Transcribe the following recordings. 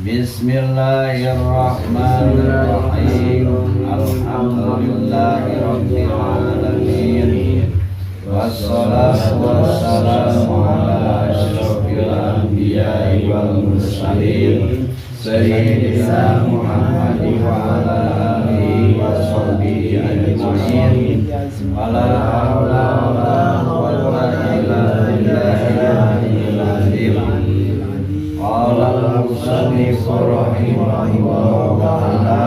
Bismillahirrahmanirrahim. Alhamdulillahi rabbil alamin. Wassalatu wassalamu ala asyrafil anbiya'i wal mursalin sayyidina Muhammad wa ala alihi wa sahbihi ajma'in. Wala haula wala quwwata illa billahil aliyyil azim. Qala al-musannif rahimahullah ta'ala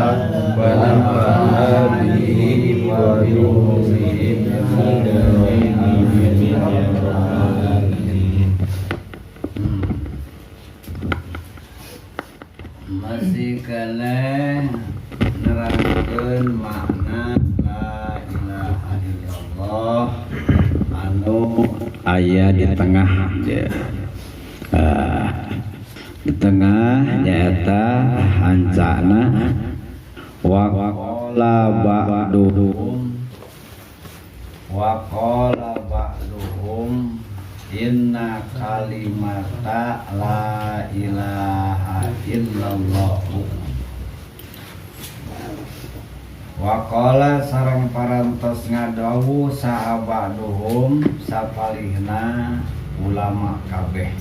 wa nafa'ana bihi wa bi ulumihi fid dharain, amin ya rabbal alamin. Masih keneh nerangkeun makna la ilaha illallah anu aya di tengah ya. Di tengah nyaeta hancana waqala ba'duhum, waqala ba'duhum inna kalimata la ilaha illallah. Waqala sareng parantos ngadawuh saha ba'duhum sapalihna ulama kabeh,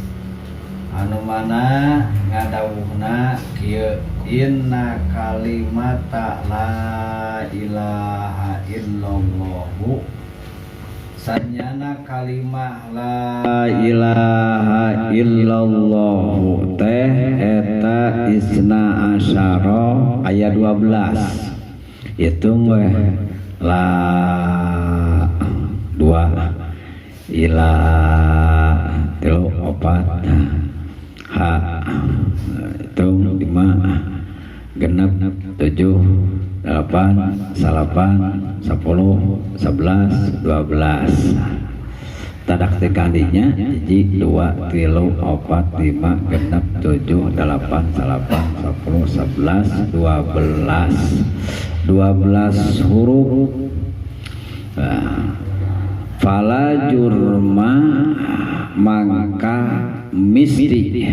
anu mana ngadawuhna kieu: inna kalimata la ilaha illallah, sanyana kalimah la ilaha illallah teh eta isna asyara, aya 12. Hitung we, la dua, ila tilu, opat, ha hitung lima, genep, tujuh, delapan, salapan, 10, 11, 12. Tadak tikandinya hiji, dua, tilu, opat, lima, genep, tujuh, delapan, salapan, 10, 11, 12. 12 huruf. Nah, fala jurma mangka misti,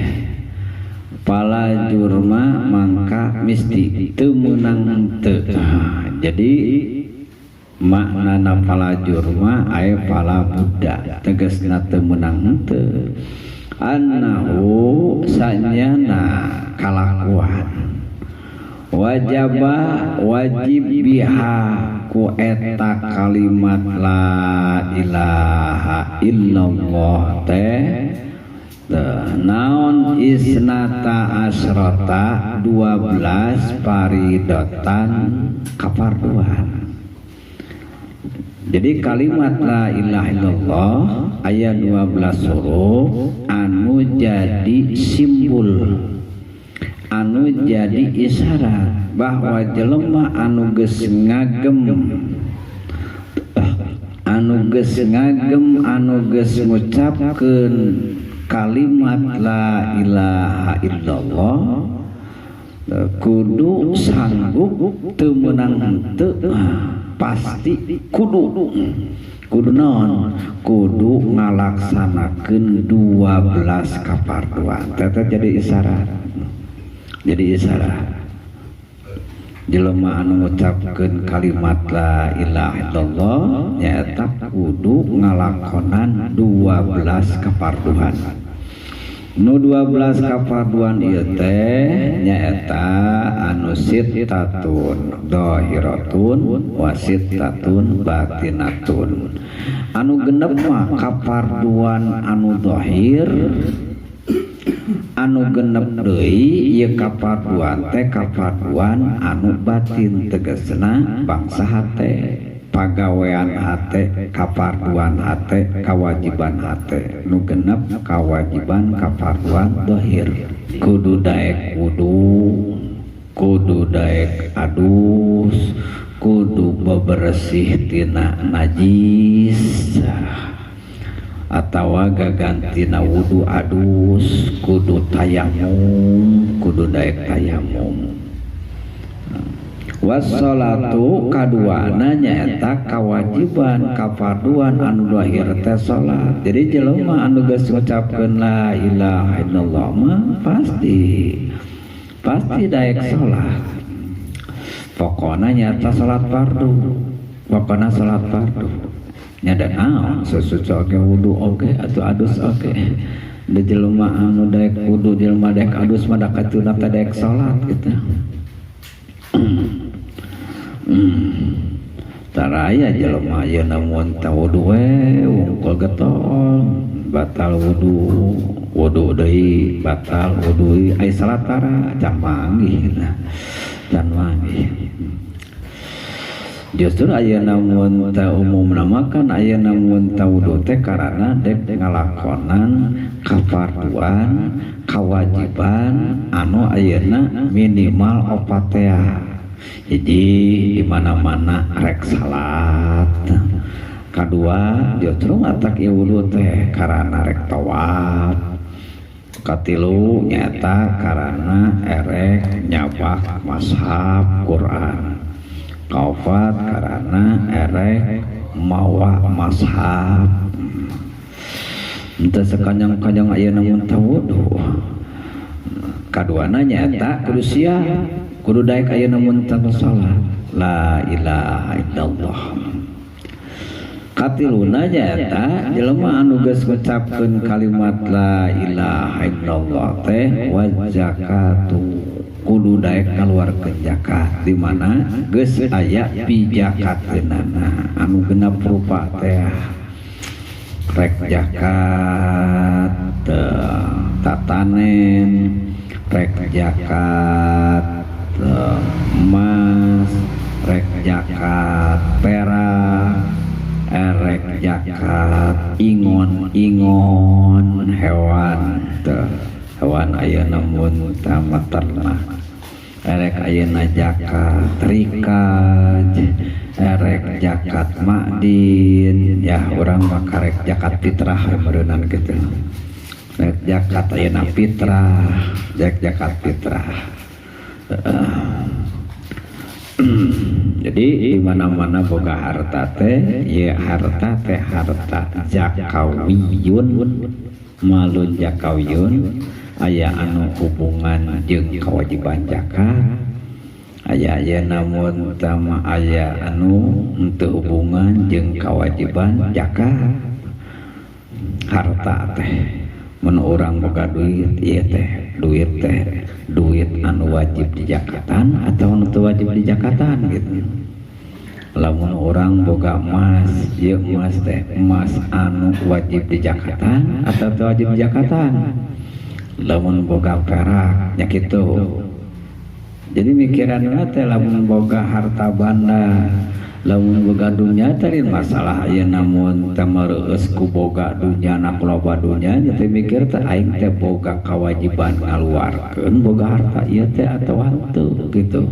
fala jurma mangka misti teu meunang teu. Jadi maknana fala jurma aya fala budda, tegasna teu meunang teu, annahu sanyana kalakuan wajaba wajib biha ku eta kalimat la ilaha illallah teh naon isnata asrota 12 faridotan kafarduan. Jadi kalimat la ilaha illallah ayat 12 huruf anu jadi simbol, anu jadi isyarat bahwa jelema anu geus ngagem, anu geus ngagem, anu geus ngucapkeun kalimat la ilaha illallah kudu sanggup, teu meunang teu, pasti kudu. Kudu naon? Kudu ngalaksanakeun 12 kafarduan. Teta jadi isyarat, jadi isyarat jelema anu ngucapkeun kalimat la ilaha illallah nyaeta kudu ngalakonan 12 kafarduan. Nu 12 kafarduan ieu teh nyaeta anu sittatun dhahiratun wa sittatun batinatun. Anu genep mah kafarduan anu zahir, anu genep deui ieu kafarduan teh kafarduan anu batin, tegasna bangsa hate, pagawean hate, kafarduan hate, kawajiban hate. Nu genep kawajiban kafarduan zahir, kudu daek wudu, kudu daek adus, kudu bebersih tina najis atawa gagantina wudu adus, kudu tayamum, kudu daek tayamum. Wassalatu kaduana nyaeta kawajiban kafarduan anu zahir teh salat. Jadi jelema anu geus ngucapkeun la ilaha illallah mah pasti Pasti daek salat. Pokona nyata salat fardu. Pokona salat fardu. Nya da naon susu oge wudu oge atuh adus oge. Da jelema anu daek wudu, jelema daek adus mah da katuna teh daek salat gitu. Taraya jelema ayeuna mun teu wudu we wungkul getol batal wudu, wudu deui batal wudu, ai salat tara can manggih nah. Can manggih. Justru ayeuna mun teu umumna mah kan ayeuna mun teu wudu teh karana dek ngalakonan kafarduan, kawajiban anu ayeuna minimal opat tea. Hiji di mana-mana rek salat. Kadua justru matak ieu wudu teh karana rek tawaf. Katilu nyata karana erek nyabak mashaf Quran. Kaopat karana erek mawa mashaf. Henteu sekanyang-kanyang ayeuna mun teu wudu. Kaduana nyata kudu siap, kudu daek ayeuna mun teu salat. La ilaha illallah. Katiluna nyata jelema anu geus ngucapkeun kalimat la ilaha illallah teh wa zakatu, kudu daek ngaluarkeun zakat di mana geus aya pijakateunana anu genep rupa teh rek zakat tatanen, rek zakat emas, rek zakat perak, erek zakat ingon-ingon hewan teh hewan ayeuna mun tama ternak, erek ayeuna zakat rikaj, erek zakat ma'din, ya urang mah karek zakat fitrah meureunnan kitu. Rek zakat ayeuna fitrah, rek zakat fitrah. Jadi di mana-mana boga harta teh, ya harta teh harta zakawiyun, malun zakawiyun, aya anu hubungan jeung kewajiban zakat, aya aya namun tama aya anu henteu hubungan jeung kewajiban zakat. Harta teh mun urang boga duit ieu teh duit teh duit anu wajib dijakatan atau anu teu wajib dijakatan gitu. Lamun urang boga emas, ieu emas teh emas anu wajib dijakatan atau teu wajib dijakatan. Lamun boga perak nya kitu. Jadi mikiranna teh lamun boga harta banda, lamun boga dunya teh lain masalah ayeuna mun teh meureus ku boga dunya na loba dunya nya teh mikir teh aing teh boga kewajiban ngaluarkeun boga harta ieu teh atawa henteu gitu.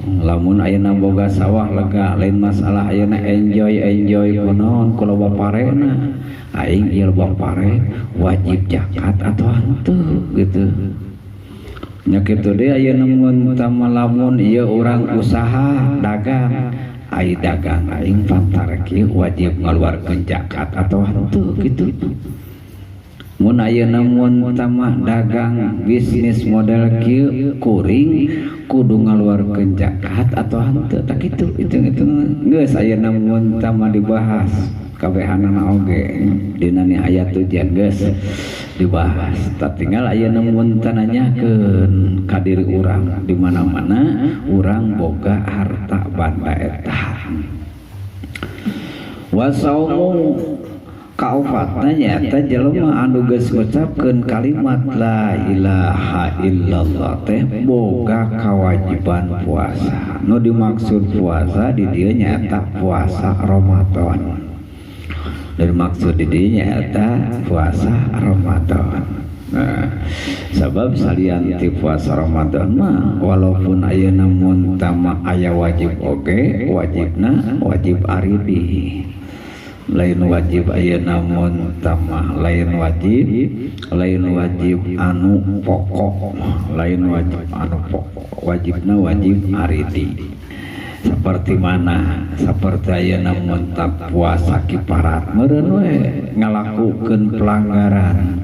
Lamun ayeuna boga sawah lega lain masalah ayeuna enjoy enjoy kunaon ku loba parena, aing ieu loba pare wajib zakat atau henteu gitu. Nya kitu deui ayeuna mun tama lamun ieu urang usaha dagang, ai dagang aing pantar kieu wajib ngaluarkeun zakat atau henteu gitu. Mun ayeuna mun tama dagang bisnis model kieu kuring kudu ngaluarkeun zakat atau henteu tak kitu hitung-hitung geus ayeuna mun tama dibahas kabehanana oge dina ni ayat tujuan geus dibahas. Tak tinggal ayeuna mun tananyakeun ka diri urang di mana-mana urang boga harta banda eta. Wasaumu kaofatna nyaeta jelema anu geus ngucapkeun kalimat la ilaha illallah teh boga kewajiban puasa. Nu dimaksud puasa di dieu nyaeta puasa Ramadan. Dan maksud di dieu nyaeta puasa Ramadan. Nah, sabab salian ti puasa Ramadan mah walaupun ayeuna mun tama aya wajib oge, wajibna wajib aridi. Lain wajib ayeuna mun tama lain wajib, lain wajib anu pokok, lain wajib anu pokok, wajibna wajib aridi. Seperti mana? Seperti ayeuna mun puasa kiparat meureun we ngalakukeun pelanggaran.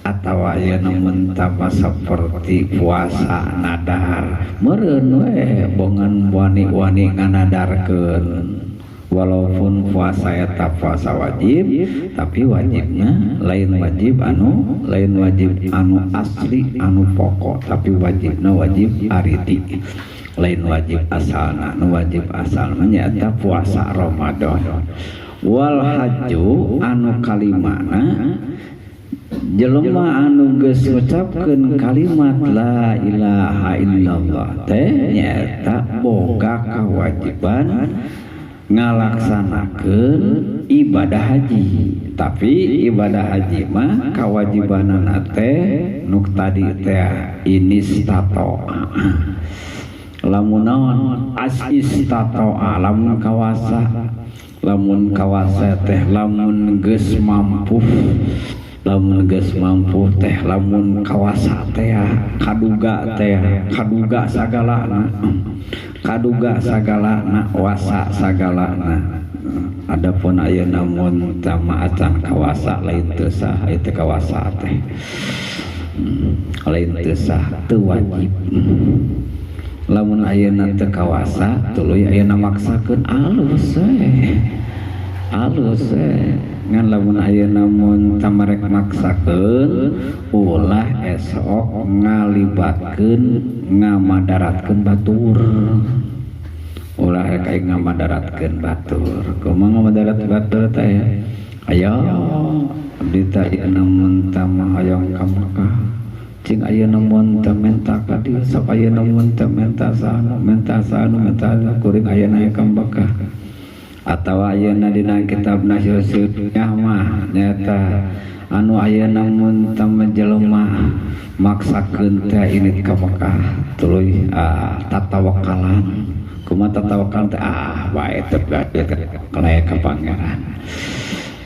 Atawa ayeuna mun tama seperti puasa nadar meureun we bongan wani-wani nganadarkeun walaupun puasa eta puasa wajib tapi wajibna lain wajib anu lain wajib anu asli anu pokok tapi wajibna wajib aridi lain wajib asalna nu wajib asalna nyaeta puasa Ramadan wal hajju anu kalimana jelema anu geus ngucapkeun kalimat la ilaha illallah teh nyaeta boga kewajiban ngalaksanakeun ibadah haji tapi ibadah haji mah kawajibanana teh nu tadi teh inistatoa lamun naon as istatoa lamun kawasa teh lamun geus mampu teh lamun kawasa teh kaduga sagalana wasa sagalana adapun ayeuna mun tama acan kawasa lain teu sah ieu kawasa teh lain teu sah teu wajib lamun ayeuna teu kawasa tuluy ayeuna maksakeun alus we ngan lamun ayeuna mun tamarek maksakeun ulah esok ngalibatkeun ngamadaratkeun batur ulah rek aing ngamadaratkeun batur kumaha ngamadarat batur teh ayo abdi teh ayeuna mun tama hoyong ka Mekah cing ayeuna mun teu menta ka dieu sok ayeuna mun teu menta sanu menta kuring ayeuna ka Mekah atawa ayeuna dina kitab Nasyusnya mah nyaeta anu ayeuna mun teu jelema maksakeun teh init ka Mekah tuluy tatawakalan kumaha tatawakalan teh bae teh kalaya ka pangeran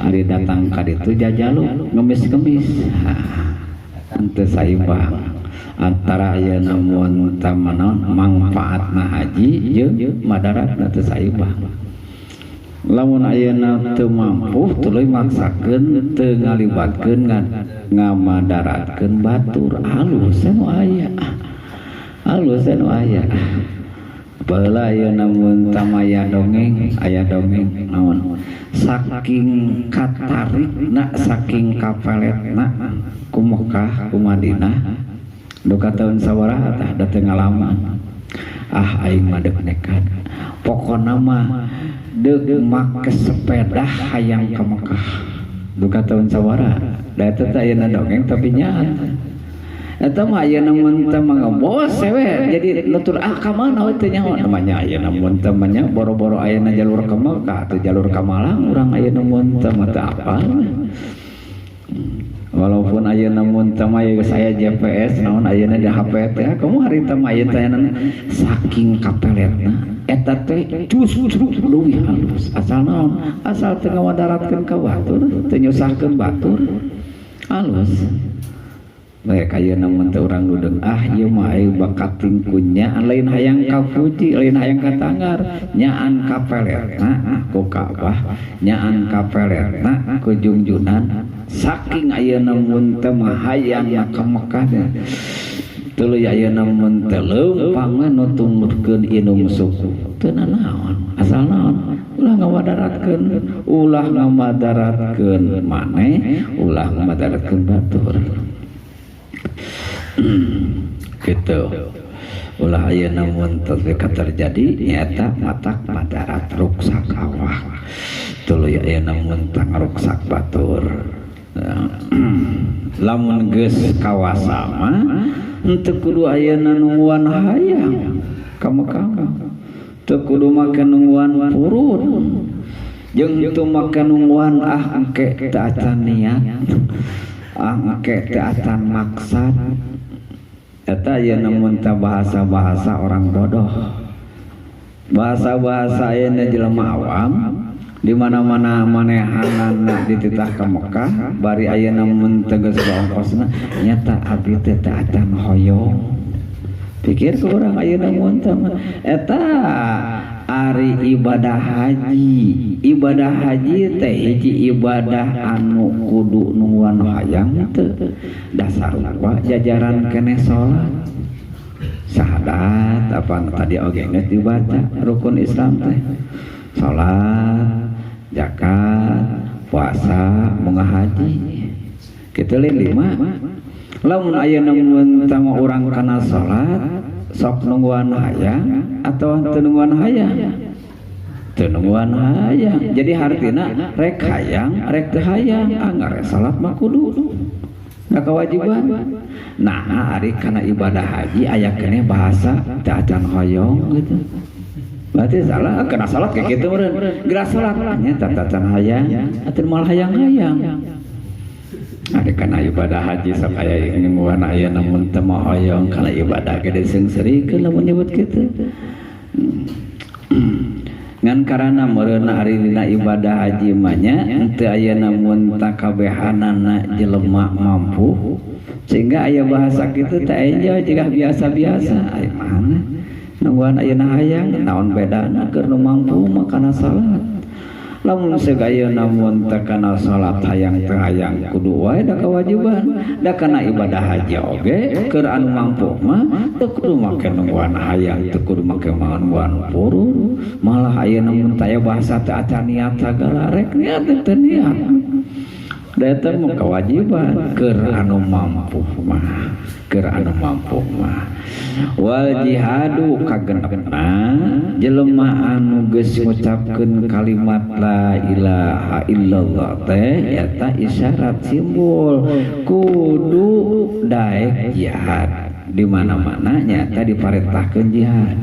ari datang ka ditu jajalu ngemis-ngemis teu saimbang antara ayeuna mun teu mangfaatna haji jeung madaratna teu saimbang lamun ayeuna teu mampu tuluy maksakeun teu ngalibatkeun ngamadaratkeun batur alus nu aya baheula ayeuna mun tamaya dongeng aya dongeng naon saking katarikna saking kapeletna ku Mekah ku Madinah duka taun sabaraha tah da teu ngalaman aing mah deuk nekat pokona mah deuk make sepeda hayang ka Mekah duka taun sabaraha da eta teh ayeuna dongeng tapi nyaat eta mah ayeuna mun teh mah ngebos we jadi nutur ka mana we teu nyaho namanya ayeuna mun teh mah nya boro-boro ayeuna jalur ka Mekah atau jalur ka Malang urang ayeuna mun teh mah teu apal walaupun ayeuna mun teh mah geus aya GPS naon ayeuna di HP teh kumaha harita mah aya teh saking kapeletna eta teh justru leuwih halus asal naon asal teu ngawadaratkeun ka batur teu nyusahkeun batur halus bae ayeuna mun teh urang dudeng ieu mah aing bakating ku nyaan lain hayang ka Fuji lain hayang ka Tanggar nyaan kapeletna ku Ka'bah nyaan kapeletna ku Jungjunan saking ayeuna mun teh mah hayang ka Mekah tuluy ayeuna mun teh leumpang we nu tumurkeun inum suku teu nanaon asal naon ulah ngawadaratkeun maneh ulah ngawadaratkeun batur gitu ulah ayeuna mun terjadi nyata matak madarat ruksak awak tuluy ayeuna mun ruksak batur lamun geus kawasa mah henteu kudu ayeuna nungguan hayang ka Mekah teu kudu make nungguan purun jeung teu make nungguan engke teu acan niat engke teu acan maksad eta ayeuna mun teh bahasa-bahasa orang bodoh bahasa-bahasa ayeuna jelema awam di mana-mana manehanana dititah ka Mekah bari ayeuna mun teu geus ongkosna nyata abdi teh teu acan hoyong pikir ku urang ayeuna mun teh eta Ari ibadah haji, ibadah haji teh hiji ibadah anu kudu nungguan hayang teu, da sarua jajaran keneh salat, syahadat, apa tadi oge geus dibaca rukun Islam teh salat, zakat, puasa, munggah haji kitu, lima. Lamun ayeuna mun tama urang kana salat, sok nungguan hayang atau teu nungguan hayang? Teu nungguan hayang. Jadi hartina rek hayang rek teu hayang, anggar salat mah kudu da kewajiban. Nah, ari kana ibadah haji aya keneh bahasa teu acan hoyong gitu, berarti salah. Kena salat kayak gitu meureun, geura salat nya teu acan hayang atuh, moal hayang-hayang. Ari kana ibadah haji sok aya nungguan aya, namun teu hoyong kana ibadah gede seungseurikeun lamun nyebut kitu. Ngan karana meureun ari dina ibadah haji mah nya teu aya, namun takabehanana jelema mampu, sehingga aya bahasa kitu teh enjoy jiga biasa-biasa. Aya mana nungguan ayeuna hayang, naon bedana keur nu mampu mah kana salat? Lamun seuk ayeuna mun teu kana salat, hayang teu hayang kudu wae, da kewajiban. Da kana ibadah haji oge keur anu mampu mah teu kudu make nungguan hayang, teu kudu make nungguan purun. Malah ayeuna mun taya bahasa teu acan niat sagala, rek niat teu niat da eta mah kewajiban keur anu mampu mah, keur anu mampu mah. Wal jihadu, kagenepna jelema anu geus ngucapkeun kalimat la ilaha illallah teh eta isyarat simbol kudu daek jihad. Di mana-mana nyata diparentahkeun jihad.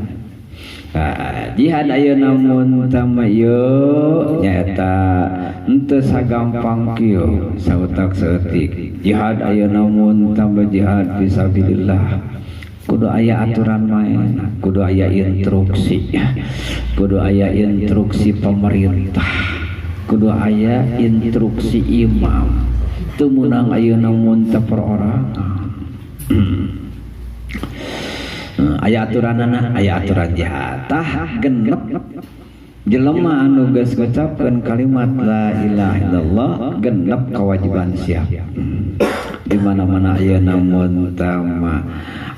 Nah, jihad ayeuna mun tama ieu nyaeta henteu sagampang kieu sautak saeutik. Jihad ayeuna mun tambah jihad fisabilillah kudu aya aturan main, kudu aya instruksi, kudu aya instruksi pemerintah, kudu aya instruksi imam. Teu meunang ayeuna mun teu perorangan. Aya aturanana, aya aturan jihad. Tah, genep jelema anu geus ngucapkeun kalimat la ilaha illallah genep kewajiban siap. Di mana-mana ayeuna mun tama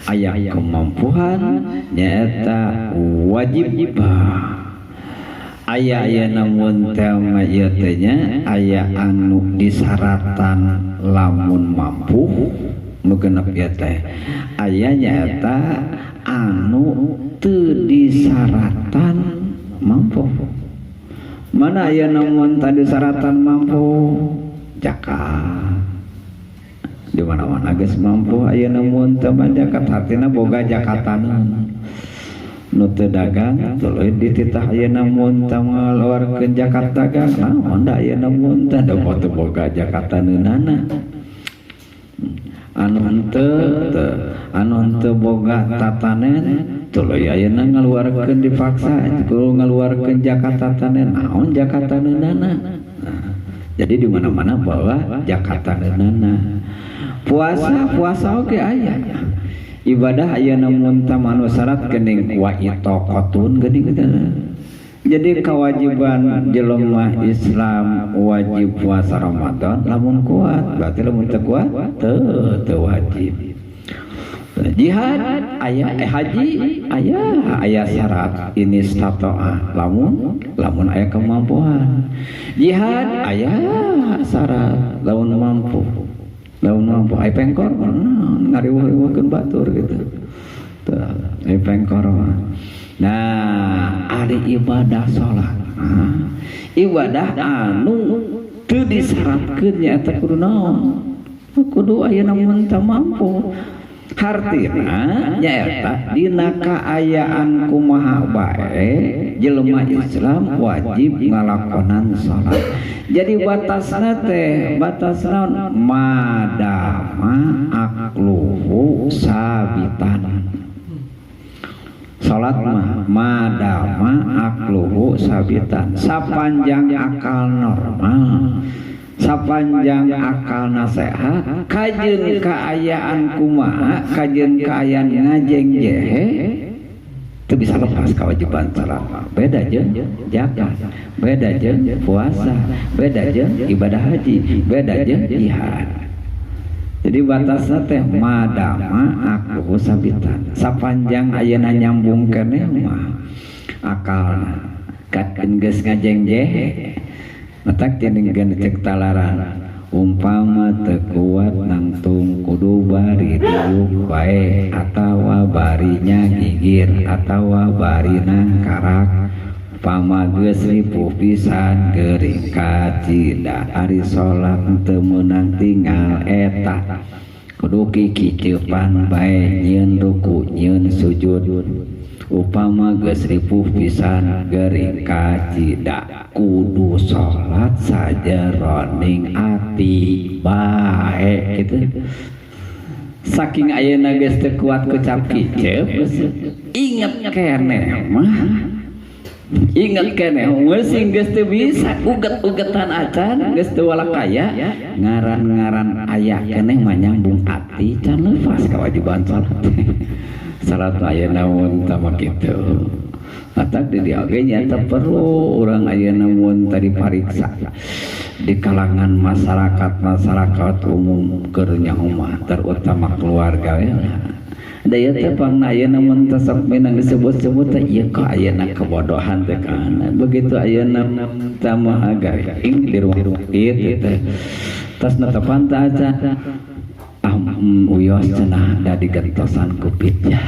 aya kemampuan nyaeta wajib. Aya ayeuna mun tama ieu teh nya aya anu disaratan lamun mampu nu genep ieu teh, aya nyaeta anu teu disaratan mampu. Mana aya namun tadi syaratan mampu? Zakat. Di mana-mana geus mampu aya namun teu zakat, hartina boga zakatan. Nu teu dagang tuluy dititah ayeuna mun teu ngaluarkeun zakat dagang. Naon da ayeuna mun teh da teu boga zakataneunana. Anu henteu anu henteu boga tatanen tuluy ayeuna ngaluarkeun, dipaksa kudu ngaluarkeun zakat tatanen. Naon zakataneunana? Nah, jadi di mana-mana bahwa zakataneunana. Puasa, puasa oge aya ibadah ayeuna mun manu syarat geuning wa itaqatun geuning. Jadi kewajiban jelema Islam wajib puasa Ramadan lamun kuat, berarti lamun teu kuat teu wajib. Jihad aya, haji aya, aya syarat ini istatoah, lamun lamun aya kemampuan. Jihad aya syarat lamun mampu, lamun mampu. Aya pengkor ngariweuh-riweuhkeun batur gitu. Teu aya pengkor mah. Nah, ada ibadah sholat. Nah, ibadah anu teu disyaratkeun nyaeta kudu naon? Kudu aya namun teu mampu. Hartina nyaeta dina kaayaan kumaha bae jelema Islam wajib ngalakonan salat. Jadi batasna teh batasna madama akluhu sabitan. Salat mah madama akluhu sabitan, sapanjang akal normal, sapanjang akal nasehat, kajeun kaayaan kumaha, kajeun kaayaan ngajeng jehe. Itu bisa lepas kewajiban salat. Beda jeung zakat, beda jeung puasa, beda jeung ibadah haji, beda jeung jihad. Jadi batasna teh madama aqluhu sabitan, sapanjang ayeuna nyambung keneh mah akalna kan geus ngajengje matak teuing cek talaran umpama teu kuat nangtung kudu bari diuk bae atawa barinya gigir atawa bari nangkarak pama geus ripuh pisan geuring kacida ari salat teu meunang tinggal eta kudu kikiceupan bae nyieun ruku nyieun sujud upama geus ripuh pisan geuring kacida kudu salat sajeroning ati bae gitu. Saking ayeuna geus teu kuat ku cap kiceup inget keneh mah inget keneh sing geus teu bisa uget-ugetan acan geus teu walakaya ngaran-ngaran aya keneh mah nyambung ati can lepas kewajiban salat. Salat ayeuna mun tama kitu matak di dieu oge nya teu perlu urang ayeuna mun tadi pariksa di kalangan masyarakat umum keur nyaho mah terutama keluarga we. Da ieu teh pangna ayeuna mun teh sok meunang disebut-sebut teh ieu kok ayeuna kebodohan teh kana. Begitu ayeuna tama garing di rumah sakit teh tas netepan teh acan ah uyos cenah da digentosan ku pitnya.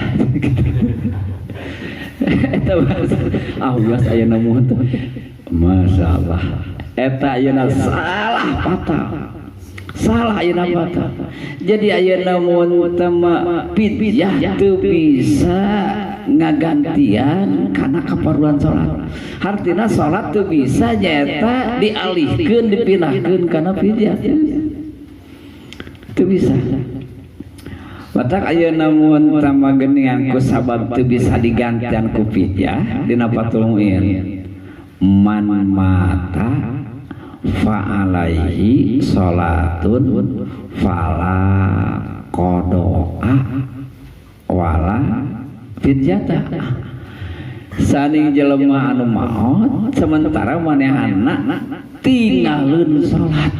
Eta bahasa ah uyos ayeuna mun teh masyaallah eta ayeuna salah fatal. Salah ayeuna fatal. Jadi ayeuna mun teh mah fidyah teu bisa ngagantian kana kaparluan salat. Hartina salat teu bisa nyaeta dialihkeun dipindahkeun kana fidyah. Teu bisa. Batak ayeuna mun tama geuningan ku sabab teu bisa digantian ku fidyah dina Fathul Muin. Man mata fa alaihi salatun fala qada'a wala fidyata. Saning jelema anu maot sementara manehna tinggalkeun salat.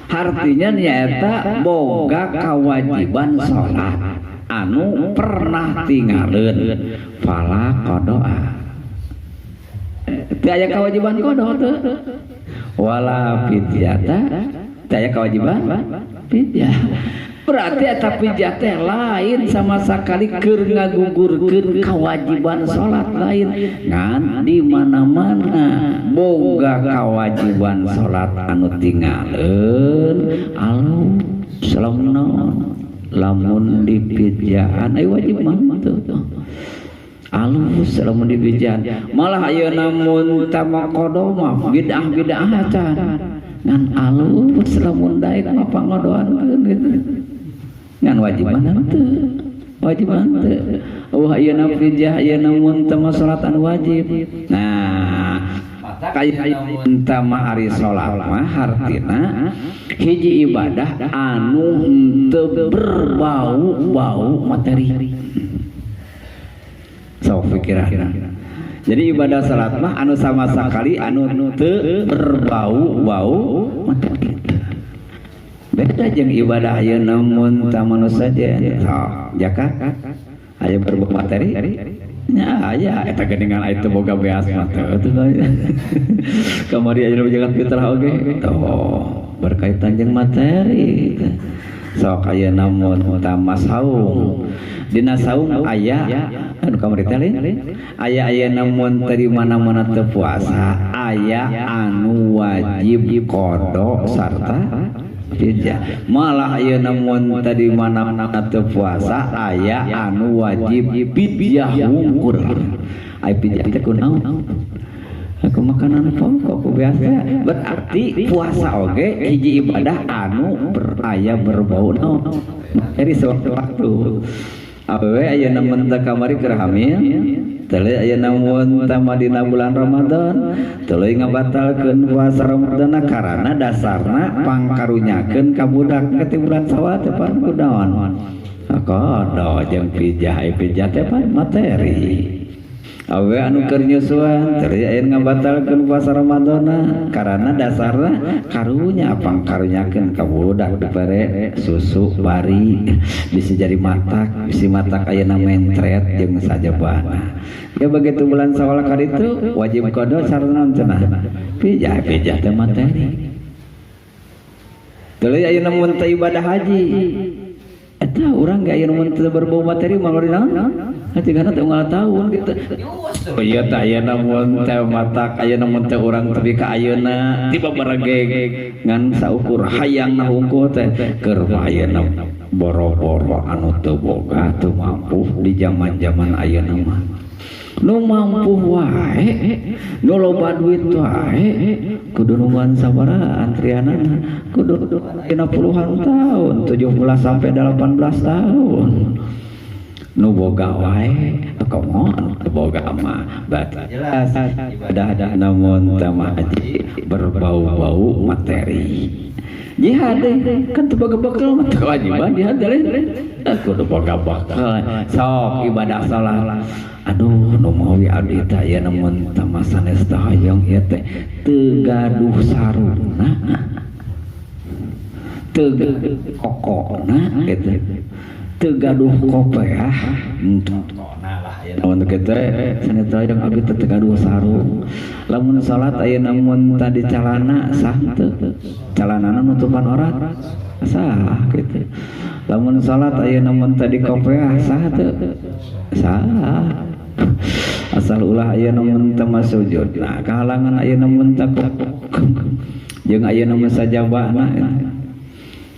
Artinya nyaeta boga kewajiban salat anu pernah tinggalkeun fala qada'a. Teu aya kewajiban qada teu. Wala fidyata teu aya kewajiban fidyah. Berarti eta fidyah teh lain sama sekali keur ngagugurkeun kewajiban salat lain. Ngan di mana-mana boga kewajiban salat anu tinggalkeun alus lamun lamun dipidyaan aya wajib mah teu. Alus lamun dipidyaan malah ayeuna mun tama qada mah bid'ah-bid'ah acan ngan alus lamun daek mah pangodoankeun gitu. Ngan wajib mah teu, wajib mah teu. Wah ayeuna fidyah ayeuna mun teu salat anu wajib. Nah, kaya mun tama ari salat mah hartina hiji ibadah anu henteu berbau-bau materi. Sok pikiran. Jadi ibadah salat mah anu sama sekali anu teu berbau-bau materi. Beda jeung ibadah ayeuna mun tah manusia saja. Sok zakat aya berbau materi? Nya aya eta geuningan aya teu boga beas mah teu atuh. Kamari ayeuna zakat fitrah oge. Tuh berkaitan jeung materi. Sok ayeuna mun tah saum. Dina saum aya anu kamari teh lain. Aya ayeuna mun teu di mana-mana teu puasa, aya anu wajib qada sarta fidyah. Malah ayeuna mun teu di mana-mana teu puasa, aya anu wajib fidyah wungkul. Aya fidyah teh kunaon? Aku makanan pokok ku biasa. Berarti puasa oge hiji ibadah anu aya berbau naon? Materi sewaktu-waktu. Awewe ayeuna mun teu kamari keur hamil, tuluy ayeuna mun teu dina bulan Ramadan, tuluy ngabatalkeun puasa Ramadan karana dasarna pangkarunyakeun ka budak ke bulan Sawal teh pan kunaon? Qada jeung fidyah, aya fidyah teh pan materi. Awewe anu keur nyusuan teu aya ngabatalkeun puasa Ramadana karena dasarna karunya apang karunyakeun ka budak dibere susu bari bisa jadi matak bisi matak ayeuna mentret jeung sajabana. Ya begitu bulan Syawal kaditu wajib qada sarana cenah pijah pijah teh materi. Tuluy ayeuna mun teu ibadah haji eta urang ge ayeuna mun teu berbau materi mah naon? Hati kana teh unggal tahun gitu. Oh iya teh ayeuna mun teh matak ayeuna mun teh urang tepi ka ayeuna tiba baregeg ngan saukur hayangna hungkul teh keur ayeuna boro-boro anu teu boga teu mampu di zaman-zaman ayeuna mah. Nu mampu wae, nu loba duit wae, kudu nungguan sabaraha antrianana, kudu ayeuna puluhan tahun, 17 sampai 18 tahun. Nu boga wae, komo anu teu boga mah berarti jelas ibadah namun teh mah haji berbau-bau materi. Jihad kan teu boga bekal mah teu kewajiban jihad lain. Kudu boga bekal sok ibadah salat. Aduh nu mawi abdi teh aya namun teh mah sanes teh hoyong ieu teh teu gaduh sarungna teu kokona gitu. Teu gaduh kopeah lamun kitu sanes teh hoyong abdi teh teu gaduh sarung. Lamun salat aya namun tadi calana sah teu? Calanana nutupan aurat sah gitu. Lamun salat aya namun tadi kopeah sah teu? Sah. Asal ulah aya namun teu sujud. Nah, kahalangan aya namun teu jeung aya namun sajabana.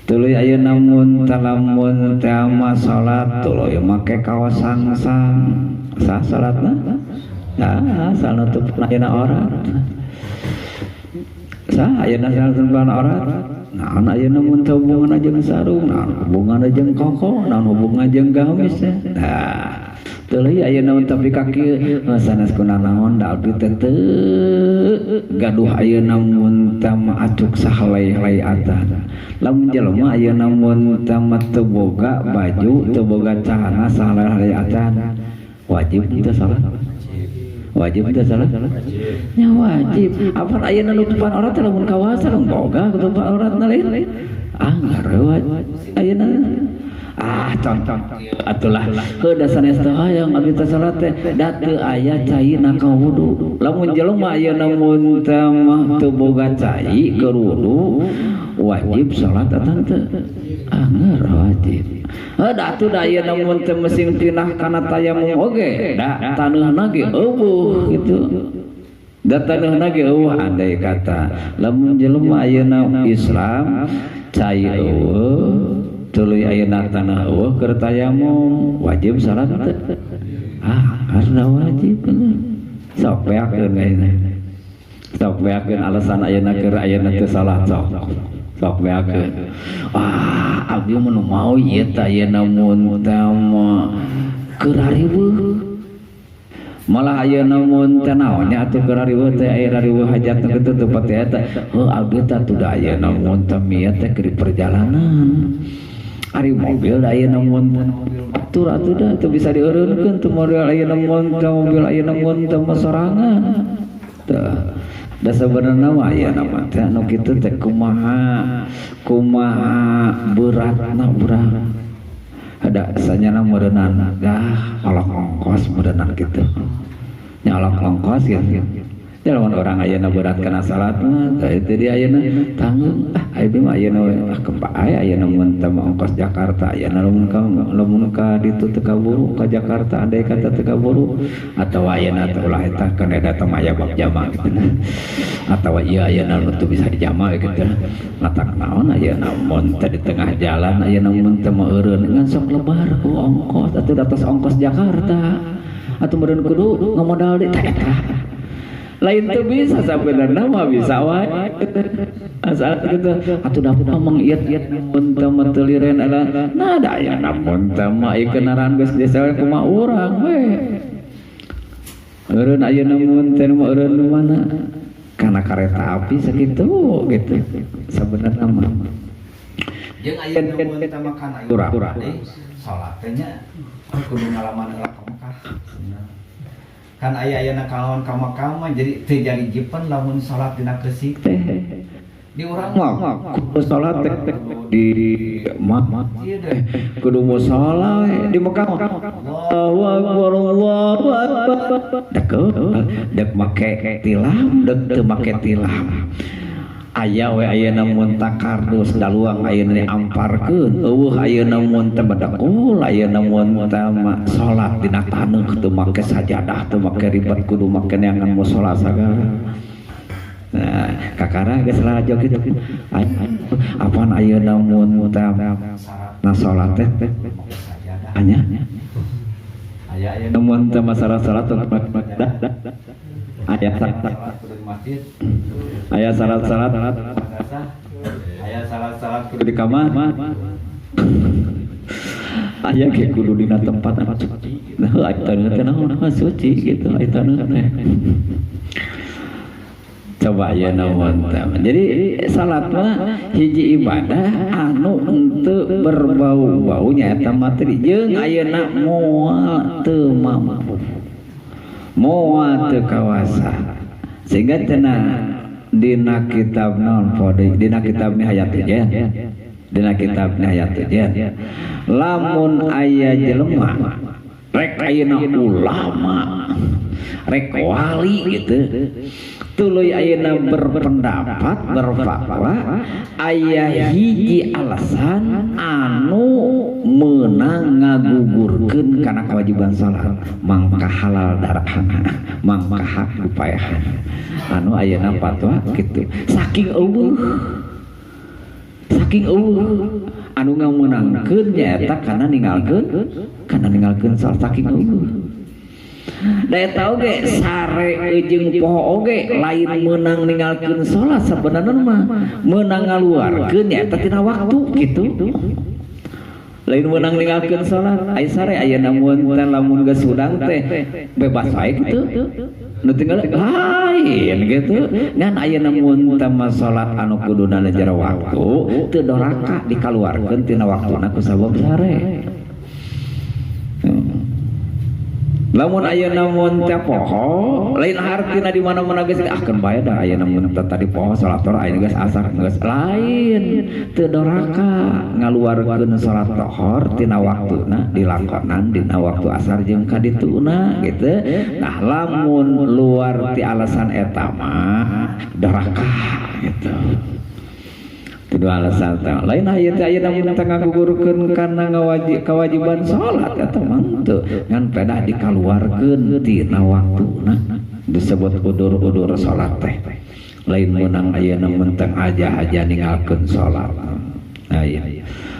Tuluy aya namun teu lamun teu mah salat tuluy make kaos sangsang. Sah salatna? Sah, asal nutup ayeuna aurat. Sah ayeuna asal nutupan aurat. Naon ayeuna mun teu hubunganna jeung sarung, naon hubunganna jeung koko, naon hubunganna jeung gamis teh. Nah, tuluy ayeuna mun tapi kaki sanes kunanaon da abdi teh teu gaduh ayeuna mun teh mah acuk sahalai-halai atan. Lamun jelema ayeuna mun teh mah teu boga baju, teu boga celana sahalai-halai atan, wajib teu salat? Wajib teu salat? Nya wajib. Apa ayeuna nutupan aurat teh lamun kawasa boga nutupan auratna lain? Ah ngarewa ayeuna. Ah contoh atulah heuh da sanes teh hayang abdi teh salat teh da teu aya cai na ka wudu. Lamun jelema ayeuna mun teh mah teu boga cai keur wudu wajib salat atan teu? Angger wajib. Heuh da atuh da ayeuna mun teh mesin pinah kana tayamum oge da taneuhna ge eueuh kitu. Da taneuhna ge eueuh andai kata lamun jelema ayeuna Islam cai eueuh tuluy ayeuna tanah eueuh keur tayamum wajib salat teu? Ah karena wajib bener. Sok beakeun ayeuna. Sok beakeun alasan ayeuna keur ayeuna teu salat sok. Sok beakeun. Ah abdi mah nu mau ieu teh ayeuna mun teh mah keur hariweuh. Malah ayeuna mun teh naon nya atuh keur hariweuh teh aya hariweuh hajat nu kitu teu pati eta. Heuh abdi teh atuh da ayeuna mun teh mieu teh keur di perjalanan. Ari mobil da ayeuna mun batur atuh da teu bisa dieureunkeun teu model ayeuna mun teh mobil ayeuna mun teh mah sorangan. Tah da sabenerna mah ayeuna mah teh anu kitu teh kumaha kumaha beratna urang. Ada sanyana meureunana dah olok ongkos meureunana kitu. Nya olok ongkos gitu. Ya lamun urang ayeuna berat kana salat mah tah itu dia ayeuna tanggung ah ayeuna mah ayeuna we ah kempa aya ayeuna mun teh mah ongkos Jakarta ayeuna lamun ka ditu teu kaburu ka Jakarta andai kata teu kaburu atawa ayeuna teh ulah eta kan eta mah aya bab jama gitu atawa ieu ayeuna nu teu bisa dijama gitu matak naon ayeuna mun teh di tengah jalan ayeuna mun teh mah eureun ngan sok lebar ku ongkos atuh da tos ongkos Jakarta atuh meureun kudu ngamodal deui teh eta lain tuh bisa sebenarnya mah bisa wae asal gitu atuh da ngomong ieu mun teu mah teu liren ala nah da aya mun teu mah ieu kendaraan geus desa kumaha urang we eureun ayeuna mun teh mah eureun nu mana kana kareta api sakitu gitu sebenarnya mah jeung ayeuna mun teh mah kana urang salat teh nya kudu ngalaman heula ka Mekah. Kan aya ayeuna kalawan ka Mekah mah jadi teu jadi jipen lamun salat dina keusik teh. Di urang mah kudu salat teh di masjid, kudu musala di Mekah. Allahu akbar, Allahu akbar. Dek dek make tilam, dek teu make tilam. Aya we ayeuna mun takardus daluang ayeuna diamparkeun, eueuh ayeuna mun teh bedekul, ayeuna mun teh salat dina taneuh teu make sajadah, teu make ribet kudu make neangan musala sagala. Nah, kakara geus lalajo kitu. Apaan ayeuna mun teh na salat teh anya Aya ayeuna mun teh masalah salat aya aya salat-salat aya salat-salat kudu di kamar, aya ge kudu dina tempat anu suci. Nah, aya taneuh teh naon suci gitu, aya taneuh teh. Coba aya naon teh. Jadi salat mah hiji ibadah anu henteu berbau-bau nyaeta materi jeung ayeuna moal teu mampu. Moal teu kawasa. Sehingga cenah dina kitab naon pode dina kitab Nihayatul Jen. Dina kitab Nihayatul Jen. Lamun aya jelema rek ayeuna ulama, rek wali gitu, tuluy ayeuna berpendapat berfatwa aya hiji alasan anu meunang ngagugurkeun kana kewajiban salat, mangka halal darahna, mangka hak dipaehan. Anu ayeuna fatwa kitu saking eueuh, saking eueuh anu ngameunangkeun nyaeta kana ninggalkeun salat saking eueuh. Da eta oge sare jeung poho oge lain meunang ninggalkeun salat, sabenerna mah meunang ngaluarkeun nyaeta tina waktu kitu. Lain meunang ninggalkeun salat. Ai sare ayeuna mun teh lamun geus hudang teh bebas wae kitu. Nu tinggal lain gitu. Ngan ayeuna mun teh mah salat anu kuduna jero waktu teu doraka dikaluarkeun tina waktuna ku sabab sare. Lamun ayeuna mun teh poho, lain hartina di mana-mana geus ah keun bae da ayeuna mun teh tadi poho salat tor ayeuna geus asar geus lain teu doraka ngaluarkeun salat lohor tina waktuna dilakonan dina waktu asar jeung kadituna gitu. Nah lamun luar ti alasan eta mah doraka gitu. Tidak alasan teh lain aya teh ayeuna mun teh ngagugurkeun kana kewajiban salat eta mah teu ngan pedah dikaluarkeun tina waktuna disebut udur-udur salat teh lain meunang ayeuna mun teh aja-aja ninggalkeun salat. Nah iya.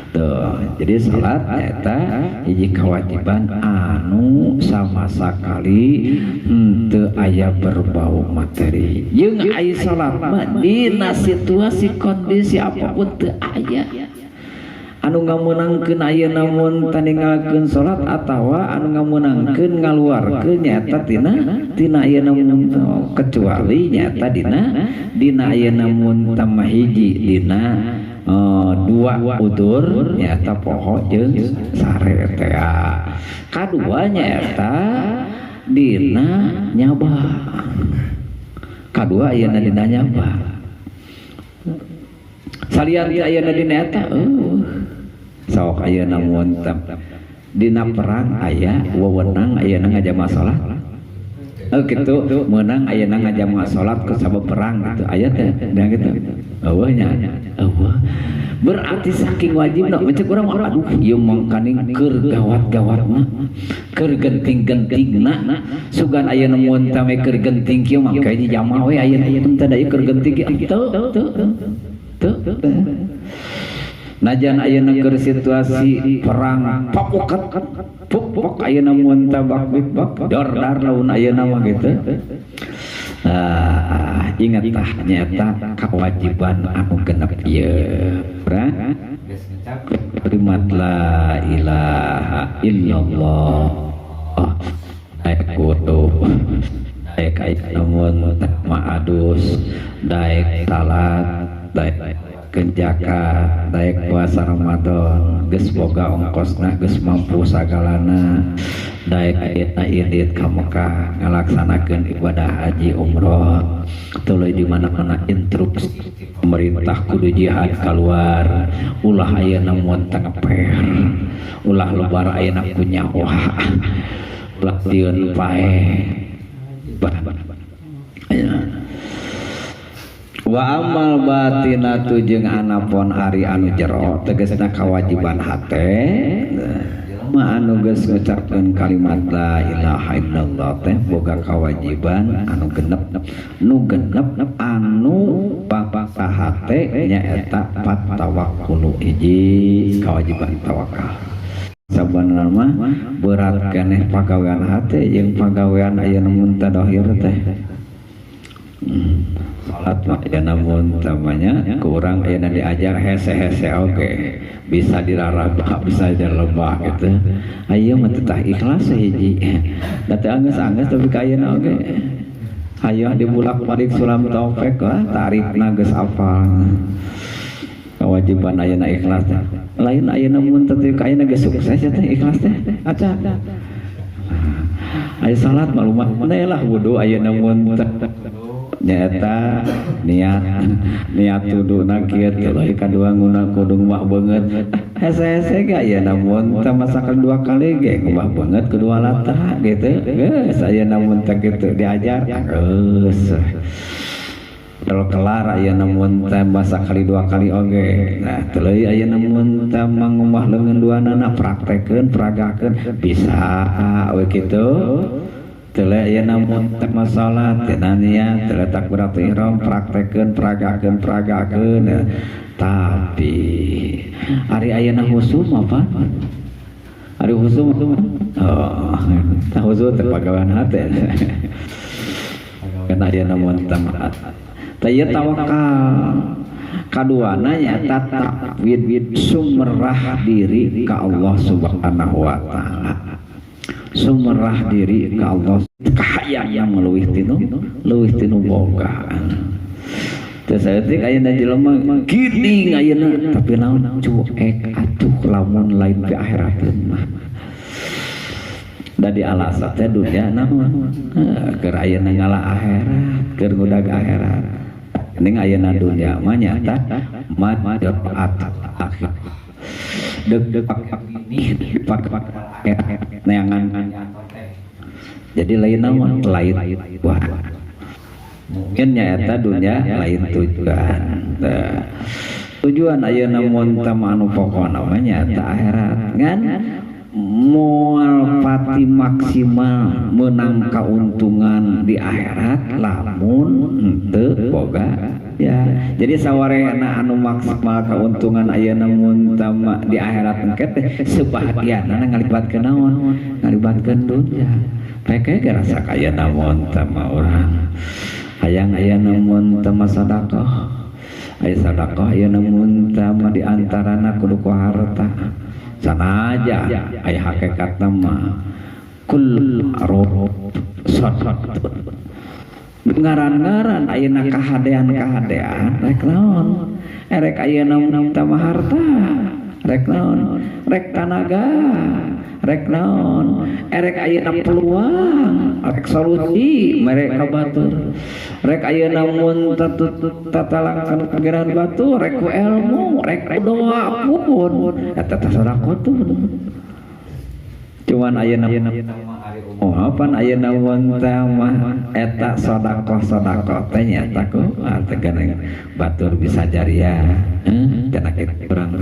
Tuh, jadi salat eta hiji kewajiban anu sama sekali henteu aya berbau materi. Jeung aya salat mah dina situasi kondisi apapun teu aya anu ngameunangkeun ayeuna mun teh ninggalkeun salat atawa anu ngameunangkeun ngaluarkeun nyaeta tina ayeuna mun kecuali nyaeta dina ayeuna mun teh mah hiji dina dua udur nyaeta poho jeung sare teh. Kadua nyaeta dina nyaba. Kadua ayeuna dina nyaba. Salian ti ayeuna dina eta sok ayeuna mun teh dina perang aya wewenang ayeuna ngajama salat. Oh gitu, meunang ayeuna ngajama salat ku sabab perang gitu. Aya teh da gitu. Eueuh nya. Eueuh. Berarti saking wajibna mencek urang mah aduh ieu mangkaning keur gawat-gawatna, keur genting-gentingna, sugan ayeuna mun teh keur genting kieu mah kayaknya jamaah we ayeuna teh da ieu keur genting kieu. Teu teu teu. Najan ayeuna keur situasi perang papukat puk puk ayeuna mun teh bak bik bak dor dar lamun ayeuna mah gitu. Ah, ingat tah nyaeta kewajiban anu genep ieu. Kalimat la ilaha illallah. Daek kudu daek ayeuna mun ma'adus, daek salat, daek zakat, daek puasa Ramadan, geus boga ongkosna, geus mampu sagalana. Daek ayeuna indit ka Mekah ngalaksanakeun ibadah haji umroh, tuluy di mana-mana instruksi pemerintah kudu jihad keluar, ulah ayeuna mun ngeper, ulah lebar ayeuna ku nyawa, ulah tieun paeh. Wa amal batinatu jeung anapon ari anu jero, tegasna kawajiban hate mah anu geus ngucapkeun kalimat la ilaha illallah teh boga kawajiban anu genep, nu genep anu bangsa hate nyaeta tawakkulu, hiji kawajiban tawakal. Sabenerna mah berat keneh pagawean hate jeung pagawean ayeuna mun tadahir teh. Salat mah ayeuna mun tamanya kurang ayeuna diajar hese-hese oge bisa dirarabah, bisa dilebah gitu. Ayeuna mah teh ikhlas hiji da teu anggeus-anggeus, tapi ka ayeuna oge hayoh dibulak-balik sulam taufik lah tarifna geus apal. Kewajiban ayeuna ikhlas teh lain ayeuna mun teh ka ayeuna geus sukses ya teh ikhlas teh aca. Aya salat maklumat lah wudu ayeuna mun nyaeta niat niat wuduna kieu, tuluy kadua nguna kudu ngumbah beungeut hese-hese ge ayeuna mun teh masakan dua kali ge ngumbah beungeut kedua lata gitu geus. Ayeuna mun teh kitu diajar geus kalau kelar ayeuna mun teh masak kali dua kali oge. Nah, tuluy ayeuna mun teh mangumbah leungeun duanana praktekeun, peragakeun bisa we kitu. Tuluy ayeuna mun teh masalah tina niat, tuluy takbiratul ihram, praktekeun, peragakeun, peragakeun. Tapi ari ayeuna khusyuk apa ari khusyuk? Oh, tah khusyuk teh pagawean hate kan ayeuna mun teh. Tah, ieu tawakal. Kaduana nyaeta tafwid, sumerah diri ka Allah Subhanahu wa Taala, sumerah diri ka Allah kahayang yang leuwih tinu boga. Teu saeutik ayeuna jelema gini ayeuna, tapi naon, cuek atuh lamun lain ke akhirateun mah. Da di alasan teh dunia naon keur ayeuna ngala akhirat, keur ngudag akhirat. Ning ayeuna dunia mah nyata manfaat akhir dek dek pak neangan, jadi lain naon, lain wah mungkin nyaeta dunia lain tujuan. Nah, tujuan ayeuna mun teh anu pokona mah nyaeta akhirat, ngan moal pati maksimal menang keuntungan di akhirat lamun henteu boga ya. Jadi sawarehna anu maksimal keuntungan ayeuna mun tama di akhirat engke teh sebahagianna ngalibatkeun naon, ngalibatkeun dunya. Peke ge rasa kaya namun tama urang hayang ayeuna mun tama sedekah, aya sedekah ayeuna mun tama di antarana kudu ku harta sanaja aya hakikatna mah kul ma'ruf sadaqah. Ngaran-ngaran ayeuna kahadean-kahadean rek naon, erek ayeuna tama harta, rek naon, rek tanaga, rek naon, erek ayeuna peluang, rek solusi merek ka batur, rek ayeuna mun tatalangkan pikiran batur, rek ku ilmu, rek ku doa pun eta teh sedekah. Cuman ayeuna, oh, apa ayeuna mun teh mah eta sedekah, sedekah teh nyaeta ku teh geuning batur bisa jariah cenah kitu urang.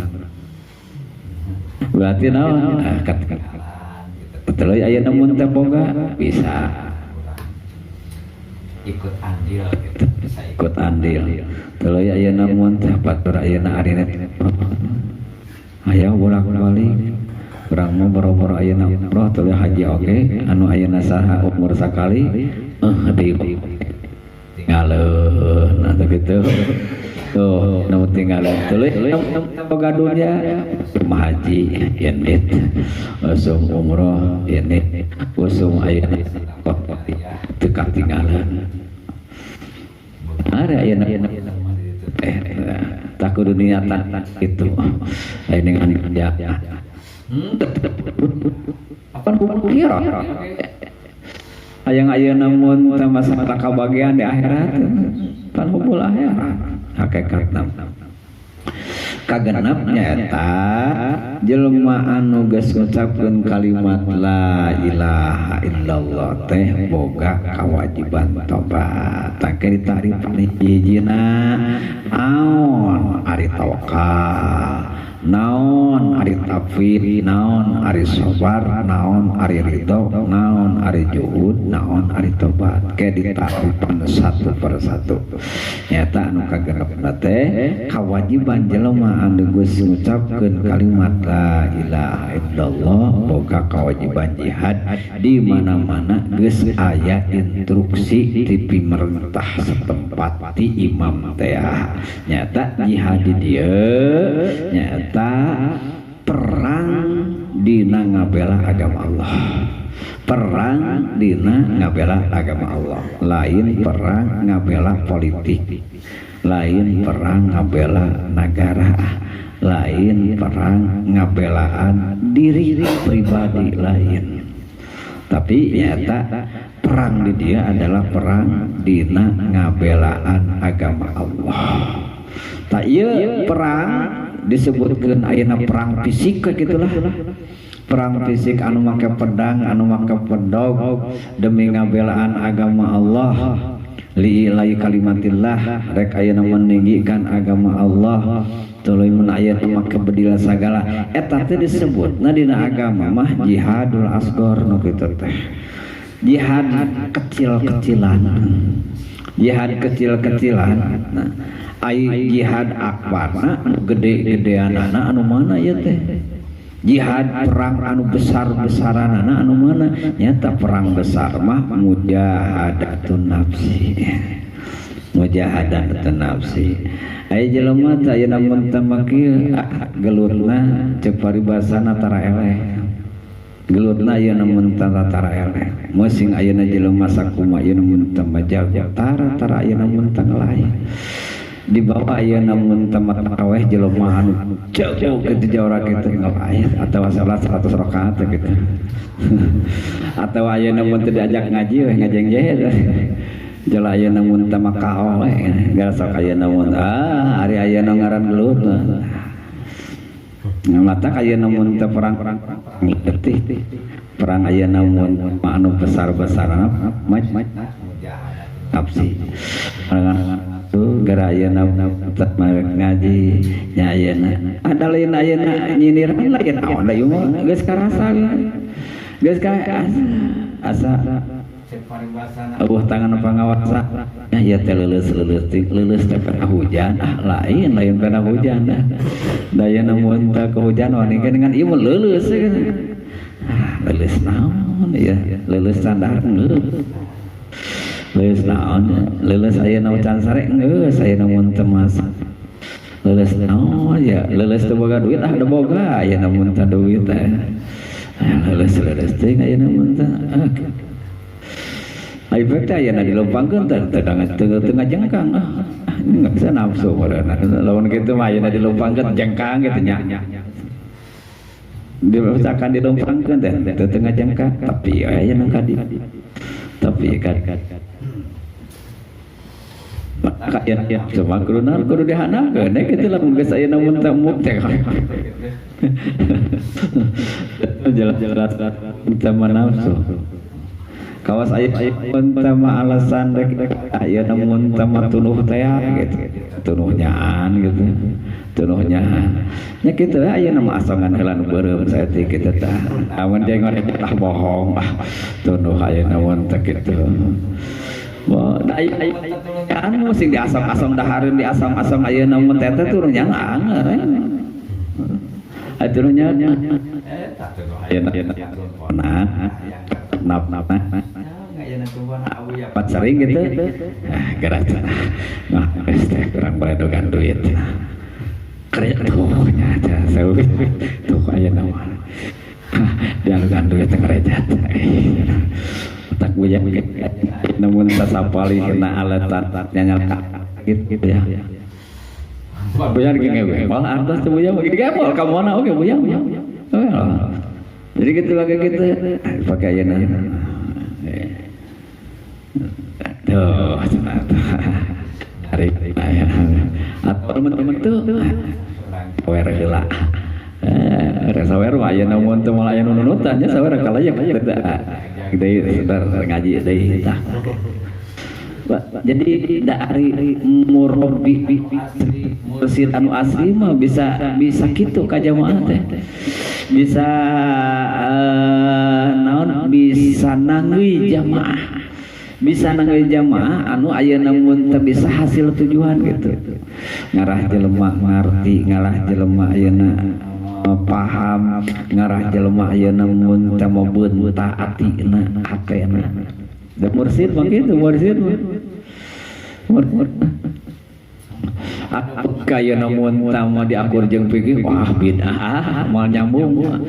Berarti naon, betul ayeuna mun teh boga bisa ikut andil gitu, bisa ikut andil. Tuluy ayeuna mun teh batur ayeuna arina aya bolak-balik urang mah boro-boro ayeuna umroh, tuluy haji oge anu ayeuna saha umur sakali di tinggalkeun atau gitu tuh nu tinggalin. Tuluy boga dunya mah haji indit, usum umroh indit, usum ayeuna teu katinggalan ada ayeuna eh tak kudu niatan itu ayeuna ya. Apa kira hayang ayeuna mun teh masalah kabagian di akhirat pan hubul akhirat hakikatna kagenep nyaeta jelema anu geus ngucapkeun kalimat la ilaha illallah teh boga kawajiban tobat. Tah ditarifan hijina naon ari tawakal, naon ari tafwid, naon ari sabar, naon ari ridho, naon ari juhud, naon ari tobat. Ke ditarifan satu persatu. Nyata anu kagenepna teh kawajiban jelema anu geus ngucapkeun kalimat la ilaha illallah boga kewajiban jihad di mana-mana geus aya instruksi ti pemerintah setempat ti imam teh. Nyata jihad di dieu nyata perang dina ngabela agama Allah, perang dina ngabela agama Allah, lain perang ngabela politik, lain perang ngabela negara, lain perang ngabelaan diri pribadi lain. Tapi nyata perang di dia adalah perang dina ngabelaan agama Allah. Tak iya perang disebutkan ayeuna perang fisik gitulah, perang fisik anu make pedang, anu make pedog demi ngabelaan agama Allah, li'ilai kalimatillah, rek ayeuna meninggikan agama Allah, tuluy mun ayeuna make bedil sagala eta teh disebutna dina agama mah jihadul asghar nu kitu teh, jihad kecil-kecilan, jihad kecil-kecilan. Nah, ai jihad akbarna gede-gedeanana anu mana ieu teh? Jihad perang anu besar-besaranana anu mana? Nyata perang besar mah mujahadatun nafsi, mujahadatun nafsi. Ai jelema teh ayeuna mun teu kieu gelutna ceuk paribasana tara eleh, gelutna ayeuna mun tara eleh. Musing ayeuna jelema sakumaha ayeuna mun teu jago tara tara ayeuna mun teu ngelahi di bawah ayeuna mun teu taraweh jelema anu jago kitu jawara kitu ngelahi atawa salat 100 rakaat gitu atau ayeuna mun teu diajak ngaji we ngajengje jela ayeuna mun teu makao we gara sok ayeuna mun ari ayeuna ngaran gelut. Mata ayeuna mun teu perang letih perang ayeuna mun anu besar-besaran maj nafsi gara ayeuna ngaji nya ayeuna ada lain ayeuna nyindiran lain naon da ieu mah geus karasa geus ka asa eueuh tangan pangawasa ya ieu teh leuleus-leuleus leuleus teh pernah hujan ah lain lain pernah hujan dah daya mun teh kehujan wani dengan ieu leuleus ah leuleus naon ya leuleus sandar leuleus naon leuleus ayeuna can sare geus ayeuna mun teu masak leuleus naon ya leuleus teu boga duit ah teu boga ayeuna mun teu duit teh leuleus leuleus teh ayeuna mun teu ai teh ayeuna dilempangkeun teh teu ngajengkang ah ini enggak bisa nafsu meureun lamun kitu mah ayeuna dilempangkeun jengkang kitu nya dibacakan dilempangkeun teh teu ngajengkang tapi ayeuna ka di tapi kan maka ya cuma kudu naon kudu dihandalkeun kitu lamun geus ayeuna mun teu muk teh jelas-jelas utama nafsu kawas aya mun teu mah alasan rek ayeuna mun teu mah tunuh teh gitu tunuh nyaan gitu tunuh nyaan nya kitu ayeuna mah asongan heula nu beureum saeutik kitu tah amun jeung tah bohong ah tunuh ayeuna mun teh kitu. Wah, anu sing diasong-asong dahareun diasong-asong ayeuna mun teh teh turun nya anger. Atuh nya ayeuna nah nap nap pat sering gitu ah gerak nah geus teh kurang baledogan duit kerja tuh nya tuh ayeuna mah dialugan duit teh ngerejat tak buya namun sasapali kena alat nyanyal gitu ya buya gini gue malah artos tuh buya gini gempol kamu mana oke buya Oh, jadi gitu pakai gitu pakai ayeuna. Tuh, hari atau teman-teman tuh sawer heula. Sawer mah ayeuna mun teu moal aya nu nunutan nya sawer kalayak deui ngaji deui tah. Jadi dari murabbi mursid anu asli mah bisa bisa kitu ka jamaah teh. Bisa naon, bisa nanggeui jamaah. Bisa nanggeui jamaah anu ayeuna mun teu bisa hasil tujuan gitu. Ngarah jelema ngarti, ngarah jelema ayeuna paham, ngarah jelema ayeuna mun teu beunta atina hatena. Da mursid mah kitu, mursid mah. Kaya namun tama diakur jeung fikih, wah bid'ah, moal nyambung.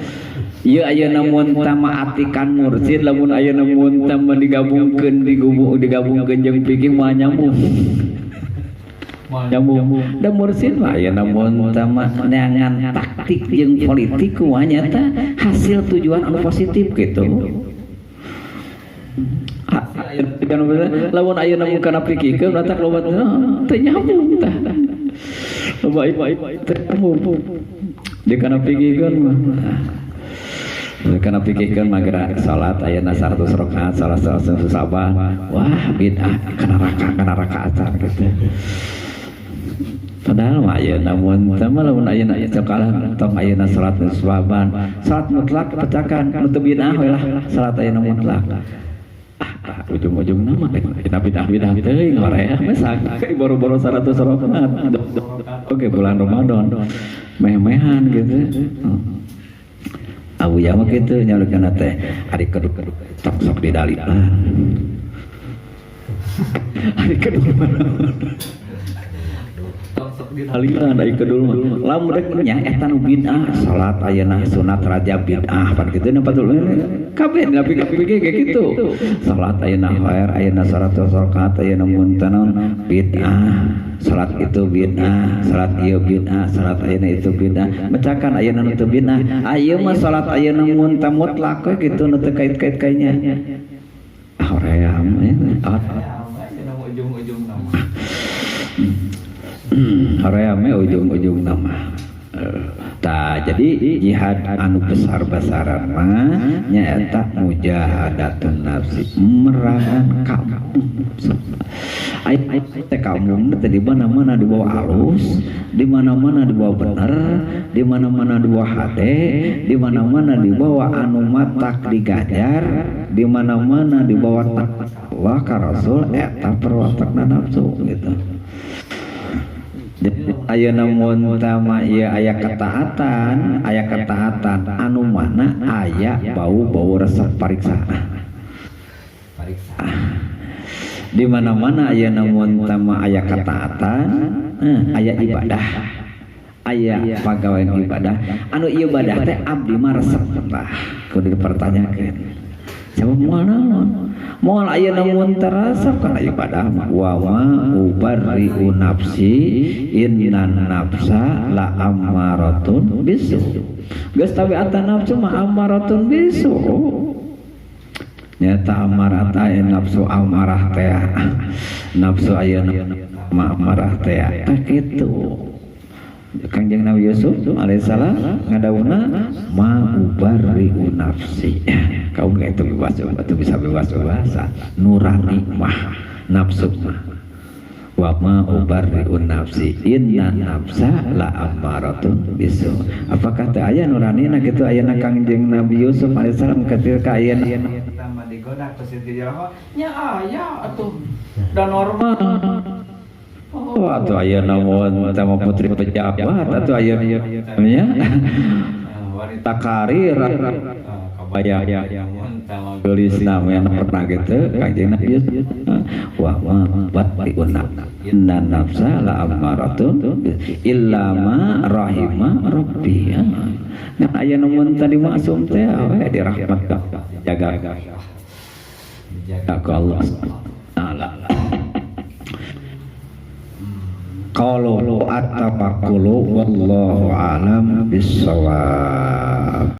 Ieu ayeuna mun tama atikan mursid, lamun ayeuna mun tama digabungkeun digabungkeun jeung fikih moal nyambung. Nyambung. Da mursid mah ayeuna mun tama neangan taktik jeung politik kumaha nyata hasil tujuan anu positif gitu. Lamun ayeuna mun kana pikirkeun matak loba teu nyambung tah. Loba teu nyambung. Di kana pikirkeun mah. Di kana pikirkeun mah geura salat ayeuna 100 rakaat, salat 100 sabah. Wah, bid'ah kana neraka acan gitu. Padahal mah ayeuna mun teh mah lamun ayeuna cekalah tong ayeuna salat sababan. Salat mutlak petakan nu teu bid'ah we lah salat ayeuna mutlak. Ujung-ujung nama kita bid'ah-bid'ah teuing hoream mah boro-boro 100 rakaat. Oke, bulan Ramadan meh-mehan gitu. Abu ya mah kitu nyaurkeun teh ari keduk tok sok didalilan. Ari kedul didalilan ari kedul mah. Lamun rek nya eta nu bid'ah salat ayeuna sunat rajab bid'ah pan kitu nya patul kabeh tapi kabeh kayak gitu. Salat ayeuna khair ayeuna 100 rakaat ayeuna mun tanaon bid'ah. Salat itu bid'ah, salat ieu bid'ah, salat ayeuna itu bid'ah. Mecakan ayeuna nu teu bid'ah. Ayeuna mah salat ayeuna mun teu mutlak we kitu nu teu kait-kait kainya. Ah hoream ah. Ujung-ujung nama. Hoream we ujung-ujung nama. Tah jadi jihad anu besar-besaran mah nyaeta mujahadatun nafsi, merangan kamu. Ai teh kamu teh di mana-mana dibawa alus, di mana-mana dibawa bener, di mana-mana dibawa hade, di mana-mana dibawa anu matak digajar, di mana-mana dibawa Allah ka Rasul eta perwatakna nafsu gitu. Ayeuna mun tama ieu aya ketaatan anu mana aya bau-bau resep pariksa. Pariksa. Di mana-mana ayeuna mun tama aya ketaatan, aya ibadah. Aya pagawean ibadah. Anu ibadah teh abdi mah resep tah kudu dipertanyakeun. Coba moal naon? Moal ayeuna mun terasep kana ibadah mah wa ma ubarri'u nafsi innan nafsa la ammaratun bisu. Geus tabiatan nafsu mah ammaratun bisu. Nyata amarah teh nafsu amarah teh. Nafsu ayeuna mah amarah teh. Tah kitu. Kangjeng Nabi Yusuf alaihissalam ngadawuhna ma ubarri'u nafsi. Kaum itu bebas, itu bisa bebas bahasa nurani mah nafsu mah. Wa ma ubarri'u nafsi inna nafsa la ammaratun bisu. Apakah teh aya nurani na kitu ayeuna Kangjeng Nabi Yusuf alaihissalam ketika ayeuna Pertama digoda ke Siti Jalma, nya aya atuh da normal. Oh, atuh ayeuna mun sama putri pejabat atuh ayeuna nya wanita karir kabaya gelis namanya pernah gitu Kangjeng Nabi Yusuf wa ma batiuna inna nafsa la ammaratun illa ma rahima rabbi. Nah aya nu mun tadi maksum teh we dirahmat jaga dijaga ku Allah taala. Qalu at-tawakkulu, wallahu alam bissawab.